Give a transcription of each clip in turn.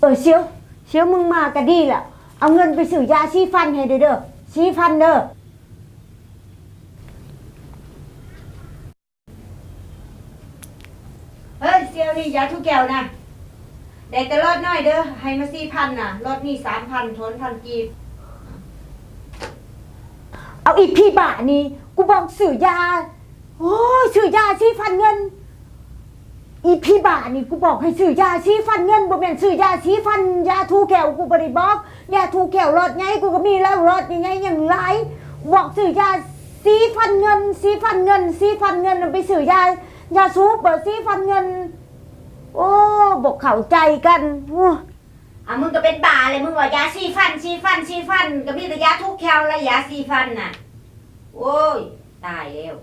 ເອີ ຊຽວ ຊຽວ ມຶງມາກະດີລະ ເອົາເງິນໄປຊື້ຢາສີຟັນໃຫ້ເດີ ເດີ ສີຟັນເດີ. ເຮີ້ຍ ຊຽວ ນີ້ຢາທູແກວນະ ໄດ້ແຕ່ຫຼອດນ້ອຍເດີ ໃຫ້ມາສີ່ພັນນະ ຫຼອດນີ້ສາມພັນ ທອນພັນກີບ. ເອົາ ອີ່ຜີບ້ານີ້ ກູບອກຊື້ຢາ ໂອ້ຍ ຊື້ຢາສີຟັນເງິນ. ອີ່ຜີບ້ານີ້ ກູບອກໃຫ້ຊື້ຢາສີຟັນເງິນ ບໍ່ແມ່ນຊື້ຢາສີຟັນ ຢາທູແຂ້ວ ກູບໍ່ໄດ້ບອກ. ຢາທູແຂ້ວຫຼອດໃຫຍ່ ກູກະມີແລ້ວ ຫຼອດໃຫຍ່ໆ ຍັງຫຼາຍ. ບອກຊື້ຢາສີຟັນເງິນ ສີຟັນເງິນ ສີຟັນເງິນ ໄປຊື້ຢາ ຢາສູບ ສີຟັນເງິນ. ໂອ້ ບໍ່ເຂົ້າໃຈກັນ. ໂອ້ ອາ ມຶງກະເປັນບ້າແລ້ວ ມຶງວ່າຢາສີຟັນ ສີຟັນ ສີຟັນ ກະມີແຕ່ຢາທູແຂ້ວ ແລະຢາສີຟັນນະ. ໂອ້ຍ ຕາຍແລ້ວ.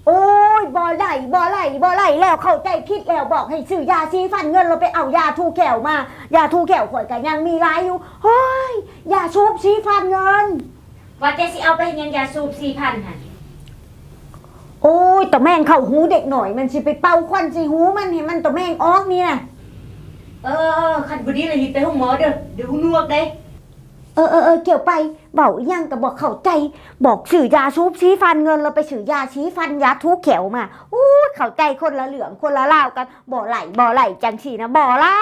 ໂອ້ຍ ບໍ່ໄດ້ ບໍ່ໄດ້ ບໍ່ໄດ້ແລ້ວ ເຂົ້າໃຈຜິດແລ້ວ ບອກໃຫ້ຊື້ຢາສີຟັນເງິນ ແລ້ວໄປເອົາຢາທູແຂ້ວມາ ຢາທູແຂ້ວຂ້ອຍກະຍັງມີຫຼາຍຢູ່. ໂອ້ຍ ຢາສູບສີຟັນເງິນ. ວ່າແຕ່ຊິເອົາໄປເຮັດຫຍັງ ຢາສູບສີ່ພັນຫັ້ນ? ໂອ້ຍ ຕະແມງເຂົ້າຫູເດັກນ້ອຍ ມັນຊິໄປເປົ່າຄວັນໃສ່ຫູມັນ ໃຫ້ມັນຕະແມງອອກນີ້ນະ. ເອີ ຄັນບໍ່ດີລະຮີບໄປໂຮງໝໍເດີ ເດີຫູໜວກເດ້. ເອີ ເອີ ເອີ ກຽວໄປ ເວົ້າອີ່ຫຍັງກະບໍ່ເຂົ້າໃຈ. ບອກຊື້ຢາສູບສີຟັນເງິນ ແລ້ວໄປຊື້ຢາສີຟັນ ຢາທູແຂ້ວມາ. ໂອ້ຍ ເຂົ້າໃຈຄົນລະເລື່ອງ ຄົນລະລາວກັນ. ບໍ່ໄດ້ ບໍ່ໄດ້ ຈັ່ງຊີ້ນະ ບໍ່ໄດ້.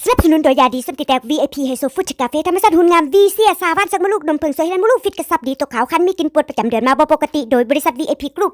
ສະໜັບສະໜູນໂດຍຢາດີສັນຕິແຕກ ວີໄອພີ ໄຮໂຊຟູດ ກາເຟທຳມະຊາດຮຸ່ນງາມ ວີເຊຍ ຊາວານສັກມະລູກ ນົມເຜິ້ງ ຊ່ວຍໃຫ້ມະລູກຟິດກະຊັບດີ ຕົກຂາວຄັນ ມີກິ່ນປວດປະຈຳເດືອນມາບໍ່ປົກກະຕິ ໂດຍບໍລິສັດ ວີໄອພີ ກຣຸບ.